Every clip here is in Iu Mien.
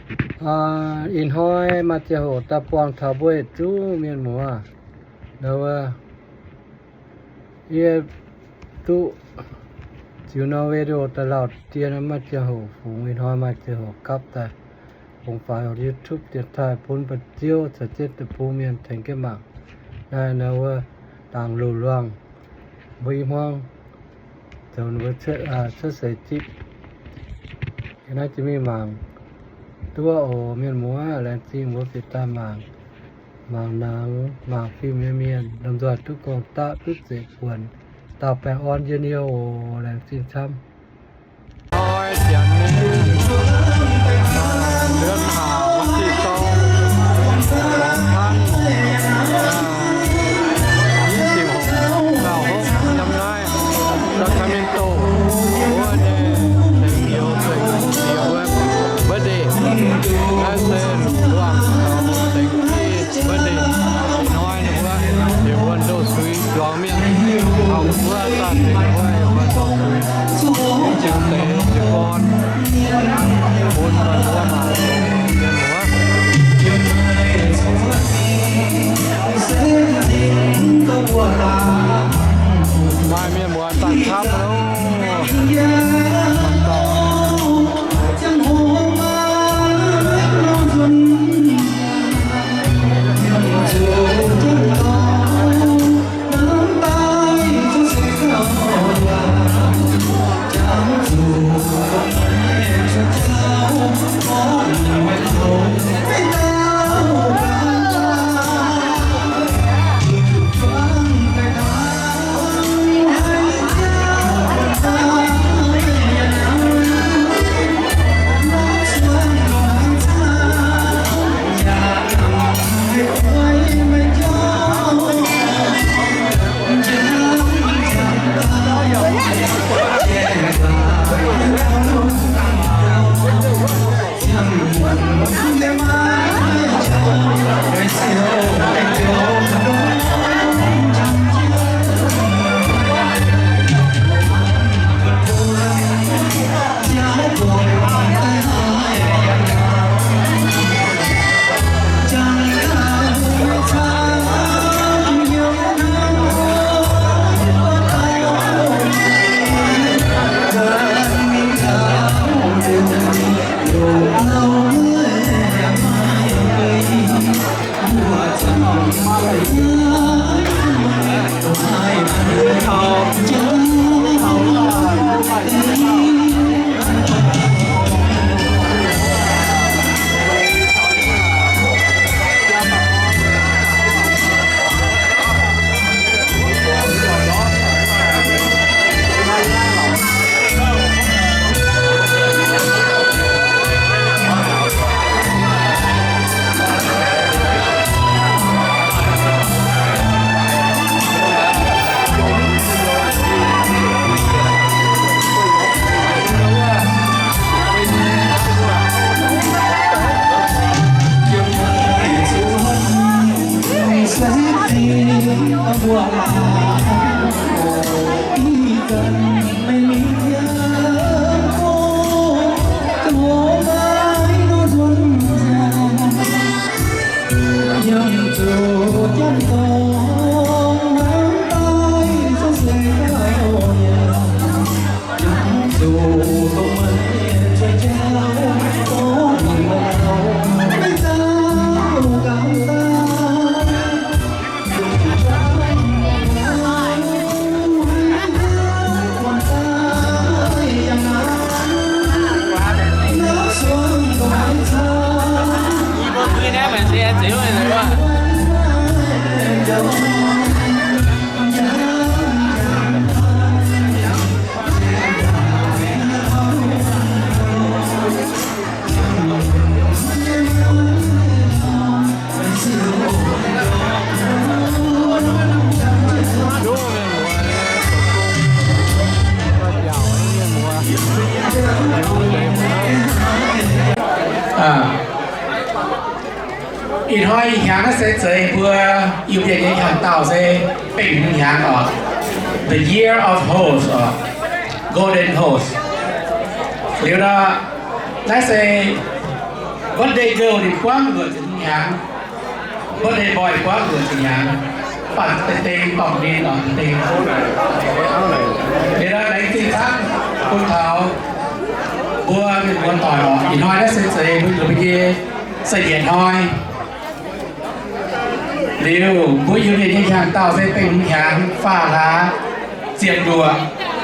Ih hnoi maaih ziangh hoc daaih buangh taux mbuo yietc zungv mienh muoz. Nor wuov, yie duqv ziux norm video daaih lauh dien, maaih ziangh hoc fungx, ih hnoi maaih ziangh hoc gapv daaih fungx faaux YouTube dienx taaih bun ba'ziouv caux jienv deic-bung mienh tengx jienv mangc. Naaiv nor wuov dangx loz-luangh, mbuo i hmuangv zoux ninh mbuo cuotv seix zipv. Naaiv jiex mingh mangc duqv oc mienh muoz, laengz zingh mbuo bieqc daaih mangc. Mangc nangx mangc fim nyei mienh lomh nzoih duqv gorngv daqv duqv zeiv buonc, dauh baengh orn njien-youh oc. Laengz zingh camv. Sacramento, wuov nyei sengx youz sengx ziex wuov birthday. Naaiv se luangh taux sengx birthday. Ih hnoi ninh mbuo, ninh mbuo ndouh suix zuangx mienh, wuov zanc ninh mbuo, ninh mbuo ndouh suix, jiex deix jiez gorn, bun mbuo mangc mienh muoz. Maaih mienh muoz daaih camv loh. Ih hnoi ih hnyangx naaiv se zeiz mbuo Iu-Mienh nyei hnyangx-daauh se bengh hnyangx oc, the year of horse oc, golden horse. Liuz nor, naaiv se Birthday girl ninh buangv luoqc ziepc hnyangx, birthday boy buangv luoqc ziepc hnyangx, baac deix deix dorngc ninh oc, deix deix. Liuz laengz zingh camv bun taux mbuo mienh muoz doic oc. Ih hnoi naaiv se zeiz mbuo nyei sai njiec hnoi. Liuz mbuo Iu-Mienh nyei hnyangx-daauh se bengh hnyangx faah hlaax ziepc luoqc.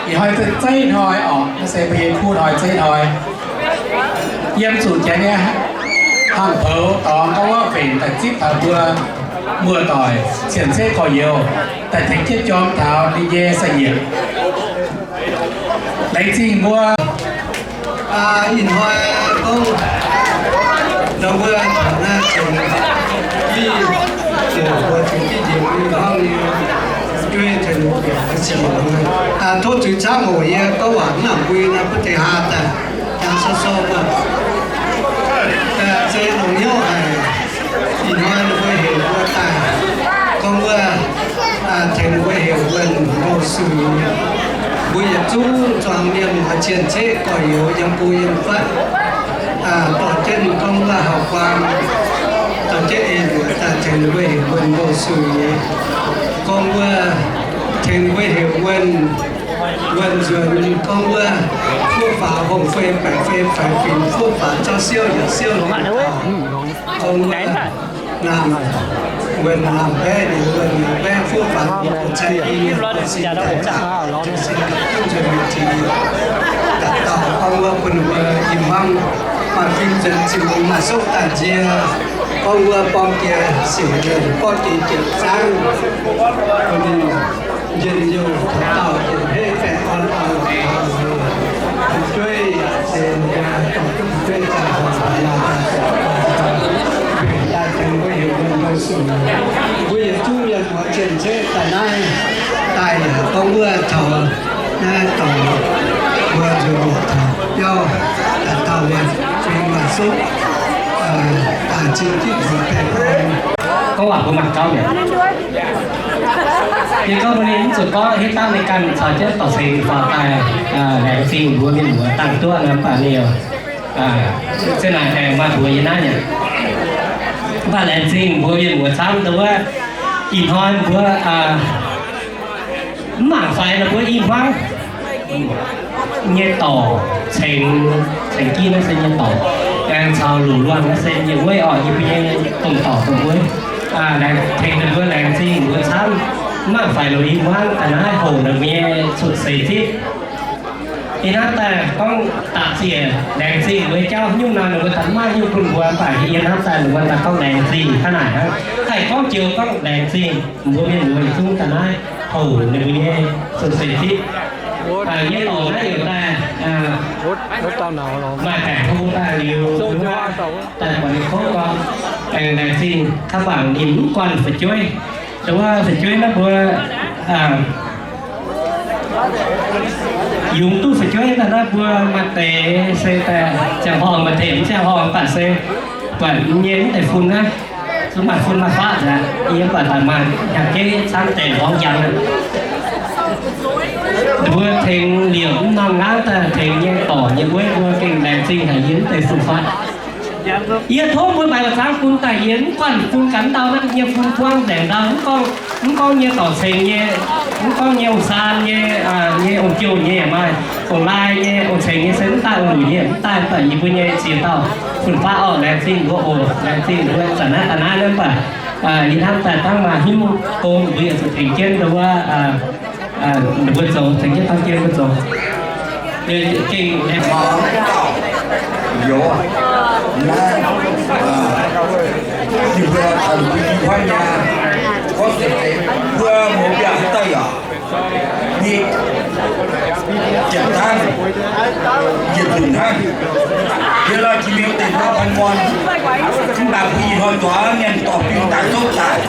Ih hnoi se zeiv hnoi oc, naaiv se mbuo nyei kuv hnoi, zeiv hnoi. Yiem zuqc janx nyei hangc poux dorngx gorngv wuov mbenc daaih zipv taux mbuo muoz-doic cien-ceqv gorx-youz daaih tengx jienv jorm taux ninh nyei sai njiec. Laengz zingh mbuo. Ih hnoi gorngv ndau wuov taux naaiv tengx jienv mbuo tengx jienv njiec mbuo hnangv nyei jueiv tengx mbuo bieqc mbuo sic. Tov zuiz camv oc, yie gorngv waac mv nangc mbui nor butv deix haa daaih, jangx sou sou mbuo. Se longc hnyouv haic. Ih hnoi ninh mbuo heuc mbuo daaih, gorngv wuov, tengx mbuo heuc wuonh ngou sui. Mbuo yietc zungv zuangx mienh muoz cien-ceqv gorx-youz yiem go yiem fatv, dorh jienv gorngv wuov hauv-guaang, dorh jienv eix luoqc daaih tengx ninh mbuo heuc wuonh ngou sui. Gorngv wuov tengx ninh mbuo heuc wuonh, wuonh nzuonx gorngv wuov, fuqv faaux hongh fei baeqc fei faix fingx, fuqv faaux jauv siouv yietc siouv longc. Gorngv wuov, naamh, wuonh naamh baeqv, wuonh naamh baeqv, fuqv faaux cai i, sin daaih zaqc, sin daaih duqv nzuonx nyei jiex. Daaih dauh gorngv wuov bun ninh mbuo i hmuangv maaih fim nzuonx ziux, maaih sopv daaih nzie, gorngv wuov borng jiex sic mienh, borng jiex jiex zaangv, bun ninh njien-youh taux dauh jiex hei baengh orn orn, fu'jueiv yaac se ninh mbuo dorh fu'jueiv zaangh horngh yaac daaih tengx mbuo heuc mbuo sung. Mbuo yietc zungv mienh muoz cien-ceqv daaih naaiv daaih yaac gorngv wuov taux naaiv dorngx mbuo nzuonx wuoqc taux biauv daaih dauh wuov fingx maaih sopv daaih zinh gitv mbuo baengh orn. Gorngv waac mbuo mangc gaax mi'aqv. Yie gorngv mbuo ninh mv zuqc gorngv hitv dangv ninh ganh caux jienv dorh ceng faaux daaih, laengz zingh mbuo mienh muoz dangh duqv nor, mv baac ninh se naaic aengx maaih mbuox yie naaiv nyei. Mv baac laengz zingh mbuo mienh muoz camv dongh wuov ih hnoi mbuo mv mangc faix nor mbuo i hmuangv nyei dorc cengx, cengx jienv naaiv se nyei dorc, aengx caux luoqc luonh naaiv se nyei weiv oc, yie mbuo nyei domh dorc domh weiv. Laengz tengx ninh mbuo laengz zingh mbuo camv, mv mangc faix loz i hmuangv daaih naaiv hoc ninh mbuo nyei cuotv seix zipv. Ih hnamv daaih gorngv dapc ziec laengz zingh mbuo nyei jauv nyungc nor, ninh mbuo daaih maiv nyungc bun mbuo, mv baac yie hnamv daaih ninh mbuo daaih gorngv laengz zingh hnangv naaic hnangv. Haih gorngv joux gorngv laengz zingh mbuo mienh muoz yietc zungv daaih naaiv hoc ninh mbuo nyei cuotv seix zipv. Nyei dorc naaiv yaac daaih maaih baengc hlo daaih liuz, daaih buatc ninh kouv gorngv aengx laengz zingh, kaav bangc ninh mv guanh fu'jueiv. Dongh wuov fu'jueiv naaiv mbuo yungz duqv fu'jueiv daaih naaiv mbuo maaih deix se daaih ziangh horngh maaih deix mv ziangh horngh, mv baac se buatc nyei mv deix fun naaiv, zungv maaih fun maaih faqv aqv. Yie mv baac daaih maaih hnyangx-jeiv camv deix mborngv njang aqv. Mbuo tengx liemh mv norm ngangv daaih tengx nyei dorc nyei weiv mbuo gengh laengz zingh haic yie mv deix fun-faqv. Yie tov mbuo maaiz la'zangv bun daaih yie mv guanh fun ganh ndau naaiv nyei fun buangv nzaengc ndau, mv gorngv, mv gorngv nyei dorc cengx nyei, mv gorngv nyei ong-saan nyei, nyei ong-jouh nyei yaac maaih, ong-laai nyei, ong-cengx nyei se mv daaih, ong-luic nyei mv daaih, mv baac yie mbuo nyei ziex dauh fun-faqv orqc, laengz zingh mbuo oc, laengz zingh mbuo zanc naaiv daaih naaiv mv baac yie hnamv daaih dangv maaih hnyouv gong mbuo yaac zuqc tengx jienv ndau wuov ninh mbuo zoux, tengx jienv tauv jienv mbuo zoux. Gengh mangc dauh youz naaiv, ninh mbuo taux ninh mbuo i hmuangv nyei, gorngv deix mbuo mouz mbiaauc haaix dauh yaac mingh jiepc zaangv, yietc nzunc hnangv. Yie lorh jiex mingh deix mbuo pan muon, mv baac mbuo ih hnoi zuangx mienh dorh bing daaih zouv daaih,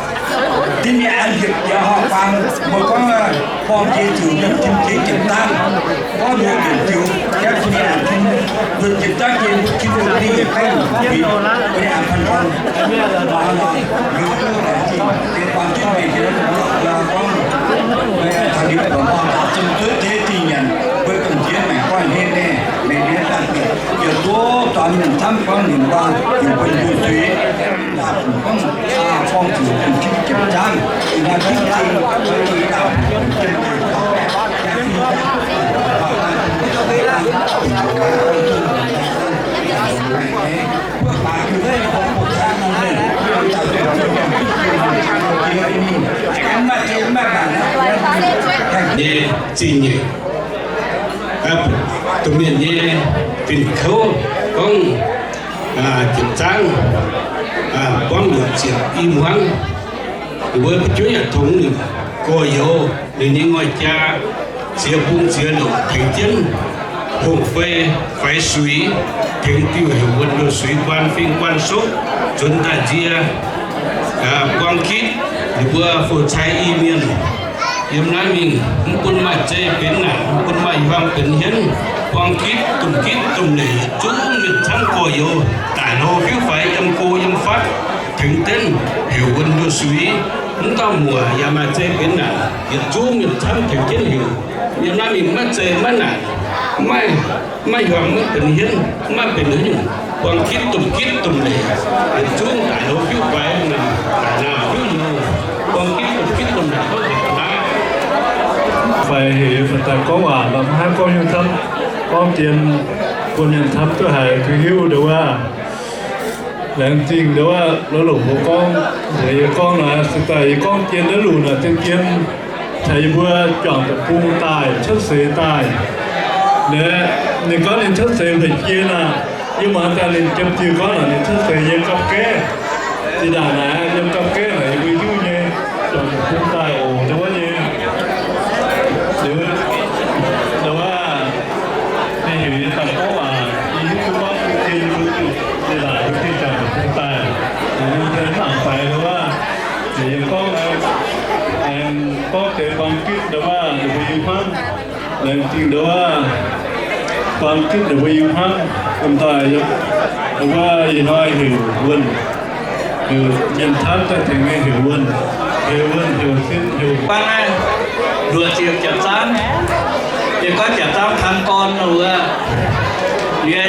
ninh mingh an yietc jiex horngh faang, mbuo gorngv borng jiex ziouc yiem tim jiex jiepc zaangv, gorngv mbuo yietc ziouc jangv bun ninh an tim, nzuonx jiepc zaangv jiex tim bun ninh yietc baengv, bun ninh an pan muon. Deix buangh jienv mbenc jiex gorngv, taux liuz buatc mbuo zong dueiv deix zingh nyanc, mbuo domh jiex maengc guanh heh meh, mbenc nyei daaih bieqc, bieqc duqv Mienh camv gorngv ninh mbuo heuc wuonh nduov suix, daaih funx gorngv, aa, gorngv zuqc bun jienv jiem zaangv, ih hnoi jienv zingh, nyei zingh nyeic, domh mienh nyei fin-kouv gorngv, jiem zaangv, buangv luoqc ziepc i hmuangv. Ninh mbuo fu'jueiv yaac tongx ninh gorx-youz, ninh nyei ngoic jaa, ziex bung ziex ndoqc tengx jienv hongh fei faix suix, tengx diuh heuc wuonh nduov suix guaan fing guaan sokv, nzuonx daaih nzie buang gitv. Ninh mbuo fu-cai i mienh yiem naaiv mingh, mv bun maaih zei benx naanc, mv bun maaih hmuangv benx hienv, buang gitv domh gitv domh leic, yietc zungv mienh camv gorx-youz daic hlo fiuv faix, yiem go yiem fatv, tengx jienv heuc wuonh nduov suix. Mv dauh muoc yaac maaih zei benx naanc, yietc zungv mienh camv tengx jienv heuc. Yiem naaiv mingh maiv zei maiv naanc, maiv, maiv hmuangv maiv benx hienv, maiv benx haaix nyungc, buang gitv domh gitv domh leic, yietc zungv daic hlo fiuv faix, daic naanc fiuv hnyouv, buang gitv domh gitv domh leic, gorngv nzengc ga'naaiv. Fai heuc yie faaux daaih gorngv waac, mv baac maiv haih gorngv nyungc camv, gorngv dien bun mienh camv duqv haiz duqv hiuv ndo wuov. Laengz zingh ndo wuov, lorz longc mbuo gorngv, yie gorngv naaic, se daaih yie gorngv dien ndiev luc naaic, dien dien caux yie mbuo juangc deic-bung daaih, cuotv seix daaih. Naaic, ninh gorngv ninh cuotv seix mbu'ziex naaic, yie muangx daaih ninh jiem diuh gorngv naaic ninh cuotv seix yiem gapv gaeqv. Zinh ndaangc naaic yiem gapv gaeqv naaic yie mbuo hiuv nyei, juangc deic-bung daaih oc, ndo wuov nyei. Ndo wuov, ninh heuc yie daaih gorngv waac, yie hiuv duqv gorngv dien yie mbuo diuh, zinh ndaangc yie mbuo diuh juangc deic-bung daaih, ninh mbuo mv nangc faix ndo wuov. Yie gorngv, aengx gorngv deix buang gitv ndo wuov, ninh mbuo i hmuangv, laengz zingh ndo wuov, buang gitv ninh mbuo i hmuangv, domh daaih, wuov ih hnoi heuc wuonh, heuc mienh camv daaih tengx nyei heuc wuonh, heuc wuonh, heuc sin, heuc buangv naaiv, luoqc ziepc ziepc zaangv, yie gorngv ziepc zaangv tang gorn wuov, yie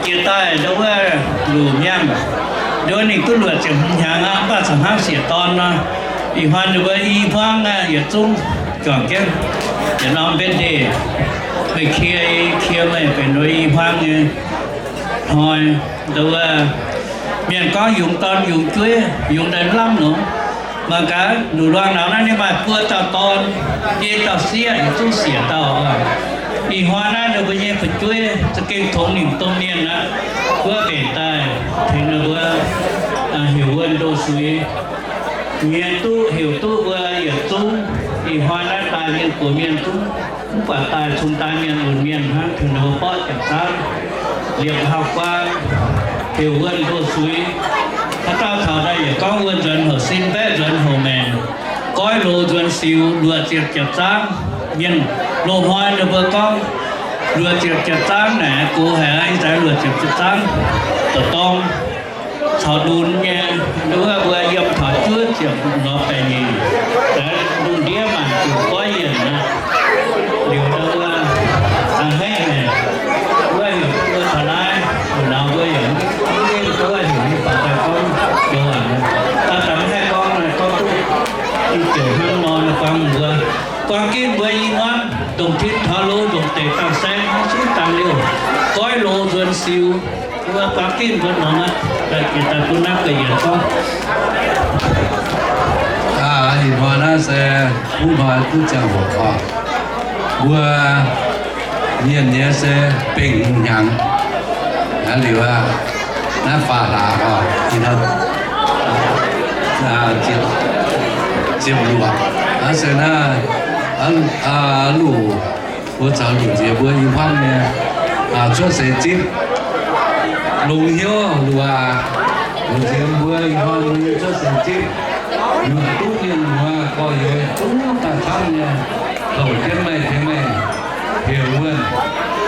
jiex daaih ndo wuov luc miangh, ndo wuov ninh duqv luoqc ziepc hmz hnyangx aqv, mv baac caux hnangv siec dorn nor. Ih hnoi ninh mbuo i hmuangv aqv, yietc zungv juangc jienv yietc norm mbenv ndeic, meih kie, kie meih benx ndo i hmuangv nyei hnoi. Ndo wuov, mienh gorngv yungz dorn yungz jueiv, yungz daaih lamh longx. Mangc gaax, luc luangh nauz naaiv ninh maaih buo dauh dorn, biei dauh sieqv, yietc zungv siec dauh oc. Ih hnoi naaiv ninh mbuo nyei fu'jueiv za'gengh tongx nimc domh mienh aqv, wuov mbenc daaih tengx ninh mbuo heuc wuonh ndo suix. Mienh duqv heuc duqv mbuo yietc zungv. Ih hnoi naaiv daaih mienh gox mienh zungv mv buatc daaih cun daaih mienh lunx mienh hnangv, tengx ninh mbuo borqv ziepc zaangv, liepc hauv guaan, heuc wuonh ndo suix. Haaix dauh taux daaih yietc gorngv wuonh nzuonx houc sin, mbaeqv nzuonx houc maengc, goiv loz nzuonx siux, luoqc ziepc ziepc zaangv. Mienh loz-hnoi ninh mbuo gorngv luoqc ziepc ziepc zaangv naaic gox haic aqv, ih zanc luoqc ziepc ziepc zaangv dorc dorng caux lunx nyei, nduov mbuo yiem taux juov ziepc lorz baeqc nyeic, lungh ndiev maanc ziouc goiv yienc aqv. Liuz nduov a'hneiv haic, wuov heuc mbuo taux naaiv, nauz mbuo yaac mv duqv heuc nyei, faaux daaih gorngv joux aqv. Daaih mv haih gorngv, gorngv duqv i ziouc hnangv nor, buang mbuo, buang ginv mbuo i muangv, ndongc tin taux loz, ndongc deic dangh saeng, hnangv zungv dangh liouh, goiv loz nzuonx siux. Mbuo buang ginv mbuo nor aqv, daaih jiex daaih bun naaiv ga'yietc gorngv. Ih hnoi naaiv se kuv hnoi duqv ziangh hoc oc. Mbuo mienh nyei se bengh hnyangx. Liuz aqv, naaiv faam hlaax oc, ih hnoi ziepc luoqc, naaiv se naaiv luc, mbuo caux lunc nziex mbuo i hmuangv nyei cuotv seix zipv. Longx hnyouv luc aac, lunc nziex mbuo i hmuangv mbuo nyei cuotv seix zipv, yuoqc duqv mienh muoz gorx-youz zungv daaih camv nyei, houc jienv meih, tengx meih heuc wuonh,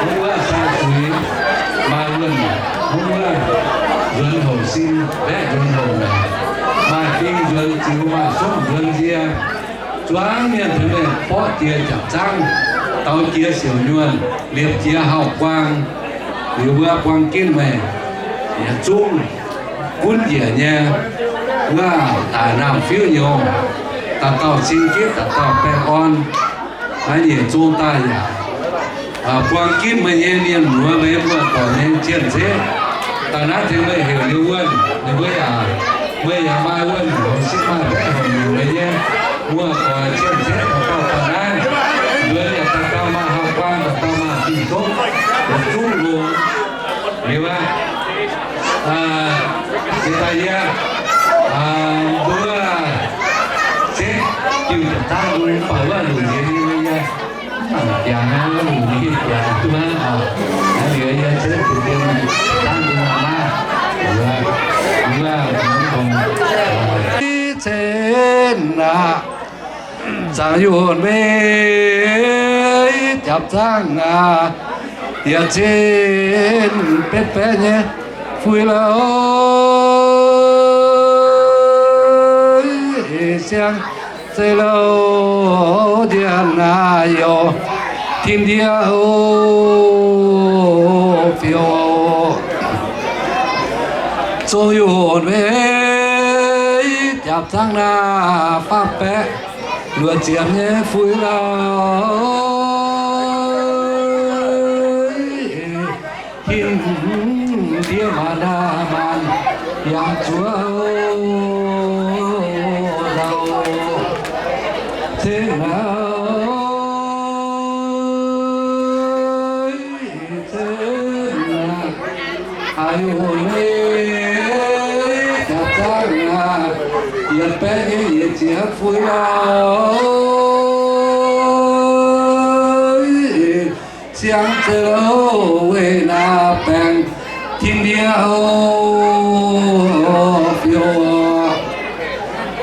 mv wuov sai suix, maaih wuonh, mv wuov nzuonx houc sin, mbaeqv nzuonx houc maengc, maaih fing nzuonx ziux, maaih sopv nzuonx nzie. Zuangx mienh tengx meih borqv jiex ziepc zaangv, daux jiex siouc nyuonh, liepc jiex hauv-guaang, liuz wuov buang ginv meih. yietc zungv gunv njiec nyei, wuov daaih naamh fiuv nyouz, dauh dauh cing gitv, dauh dauh baengh orn, maiv nyiec zung daaih yaac buang ginv meih nyei mienh muoz, meih nyei muoz-doic nyei cien-ceqv. Daaih naaiv tengx meih heuc ninh wuonh, ninh mbuo yaac, meih yaac maaih wuonh heuc sieqv maaih baeqv heuc nyungc meih nyei muoz-doic cien-ceqv dauh dauh daaih naaiv. Nzuonx yaac dauh dauh maaih hauv-guaan, dauh dauh maaih dinh zopv, yietc zungv longx. Liuz aqv, se daaih yie mbuo setv jiu ziepc zaangv lungh, baac wuov lunc nziex nyei, mv mangc jangx wuov lunc nyei hieh jangx duqv hnangv oc. Naaiv liuz yie setv jiu ziepc zaangv lungh maah, wuov, wuov, wuov, cin aqv. Zaangc yunh mei, japc zaangv aac, yietc cin betv baeqv nyei fui lauh, siang zeiv lauh, njien aac, youc tin ndie o, fiou. Zong yunh mei, japc zaangv naaiv faam baeqv luoqc ziepc nyei fui lauh, tin ndie maanc naaiv maanc yangh zuov lauh, cin lauh, cin aqv. Haaix nyungc mei, japc zaangv aac, yietc baeqv nyei yietc ziepc fui lauh, siang zeiv lauh, weih naaiv baengc tin ndie o, fiou.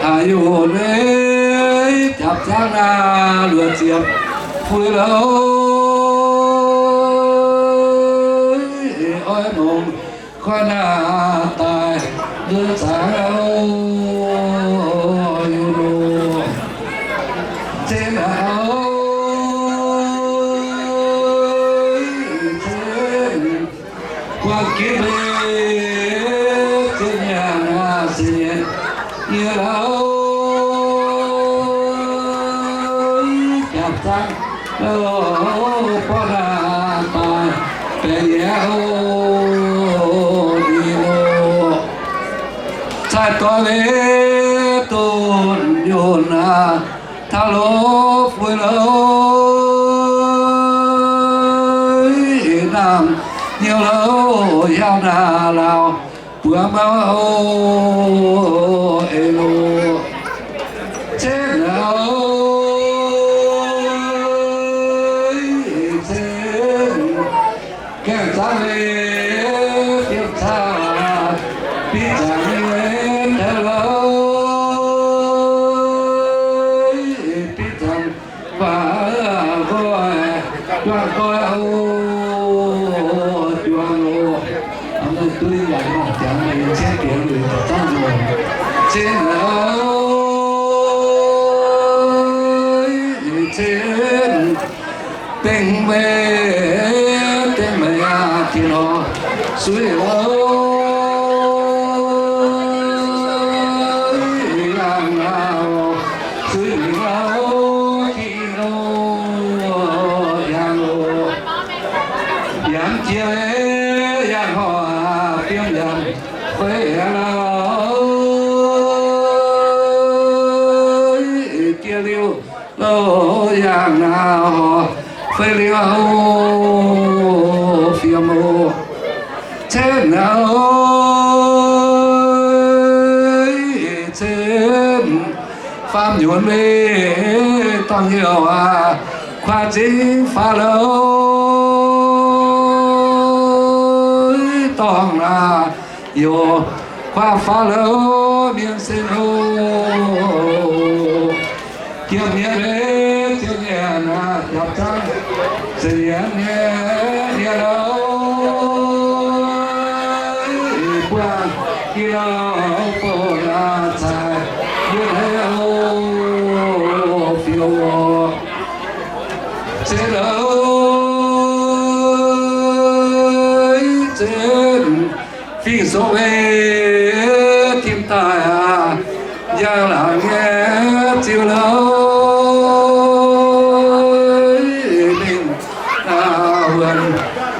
Haaix nyungc mei, japc zaangv aac, luoqc ziepc fui lauh, oix mongc kuaaiv naaiv daaih nzuonx zaangv o, yunh o, cin aqv, cin. Buangh ginv mei, ziex nyanc aac, se nyanc nyei lauh, japc zaangv lauh, buangv naaiv daaih baeqc yietv o, ninh o, cai doix leiz dunh yunh aac, taux loz fuix louh, naamh nyouz louh, hiaang naaic lauh, buangh mauv o, eix loh, cen a'oc, cen. Gaengh zaangv leiz fiem caqv, bitv zaangc nyei taux loz, bitv zaangc faaux nqoi, juangc nqoi o, juangc o. Aa, meih duqv yaac mangc jangx, meih nyei cietv diex liuz daaih zanv nzunc. Cen a'oc, cen. Dengh meix, dengh meix aac, tin-dorngh suiv louh, yangh a'oc, suiv mingh louh, tin-dorngh yangh oc. Yangh jiex yangh horc aac, fiem yangh feix yangh louh, jiex liuz louh yangh a'oc, feix liuz fiem oc. Cen a'oc, cen. Faam nyuonx meiv dorngh heuc aac, kuaaiv zingv faaux louh, dorngh aac, youc kuaaiv faaux louh, mienh sen oc. Jiem mienh meiv, jiem mienh aac, japv zangv za'yienx nyei mienh oc. Buangh Giduc bun aac cai yie hei oc, fiou oc. Cen louh, cen. Fingx Sou ei tim daaih aqv, njang laangc nyei ziux louh mingh wuonh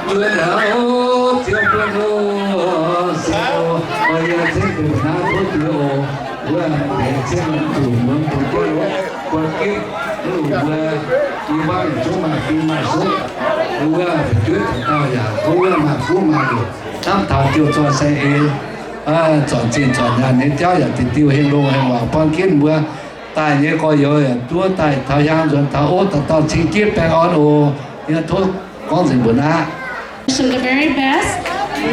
nduov taux ziouc buonc loh sou. Oix yie cingv deix naaiv tov diex oc. Wuov deix cingv zuqc muonz bun jienv wuov buatc gitv wuov, yie mbuo yietc zungv maaih fim maaih suqv. Wuov fu'jueiv dauh yaac tov wuov maaih fuqv maaih liuc, hnamv taux diuh zorn-saeng ei, zornc zinh zornc nyaanh nyei jauv yaac diuh diuh heng longx heng waac buang ginv mbuo daaih nyei gorx-youz yaac duqv daaih taux hiaang nzuonx taux ov dauh dauh cing jienv baengh orn oc. Yie tov gorngv nzengc mbuo aqv. Wish them the very best,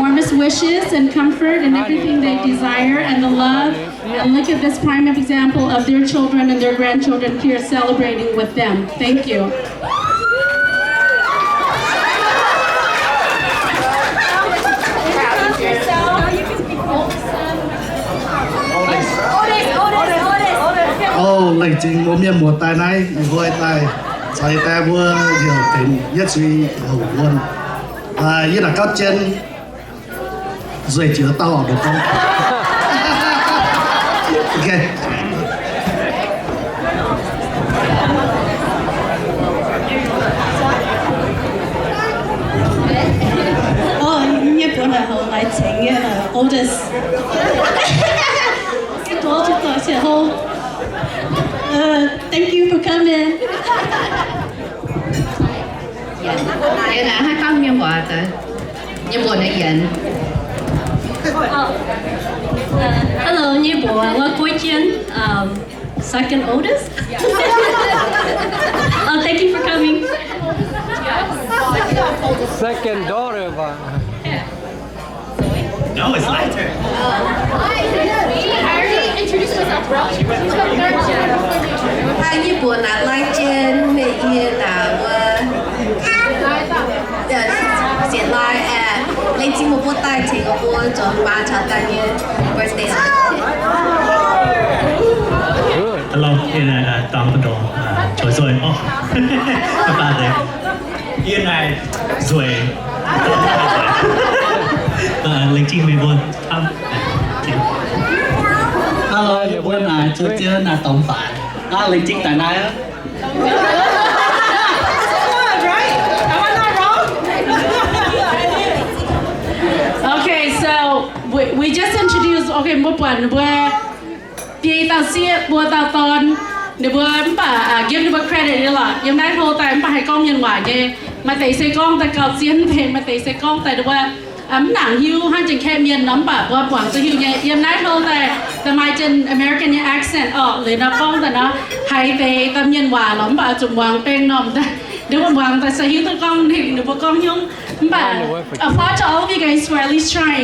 warmest wishes and comfort and everything they desire and the love. And look at this prime example of their children and their grandchildren here celebrating with them. Thank you. Ov, laengz zingh mbuo mienh muoz daaih naaiv ih hnoi daaih caux daaih mbuo heuc tengx yietv zuiz houc wuonh. Yie naaic gauv jien nzueic jiex dauh ndoqc gorngv. Nyei buonc naaic hoc laaix cengx nyei oldest. Thank you for coming. Yie naaic haih gorngv nyei waac daaih. Nyei mbuox naaiv yienx. Hello, nyei mbuox, wuov Guoqv Jienv, um, second oldest. Oh, thank you for coming. Second daughter, but No, it's my turn. Hi, nyei mbuox naaic Lai Jien, meih yie naaic wuov. Sienx Lai aeqv, laengz zingh meih mbuo daaih tengx mbuo zuangx baac caux daaih nyei birthday. Hello, yie naaic Dong Mbu'ndongx, Joy Zoih. Baac deix. Yie naaic Nzueic. Laengz zingh meih mbuo camv. Hello, yie mbuo naaic Joy Zoih, naaic Dong Faanx. Laengz zingh daaih naaiv. Okay, so we, we just introduced, okay, mbuo buatc mbuo biei dauh sieqv, buo dauh dorn, ninh mbuo mv baac give ninh mbuo credit nyei lorqc. Yiem naaiv hlo daaih mv baac haih gorngv mienh waac nyei. Maaih deix se gorngv daaih gauh zien deix, maaih deix se gorngv daaih ninh mbuo mv nangc hiuv hnangv Janx-Kaeqv mienh nor, mv baac mbuo muangx duqv hiuv nyei. Yiem naaiv hlo daaih, da'maaih Janx-, American nyei accent orqc, liuz nor gorngv daaih nor, haiz deix daaih mienh waac lorqc, mv baac zuqc muangx beng norm daaih, ninh mbuo muangx daaih se hiuv duqv gorngv ninh, ninh mbuo gorngv nyungc. Mv baac applause to all of you guys for at least trying.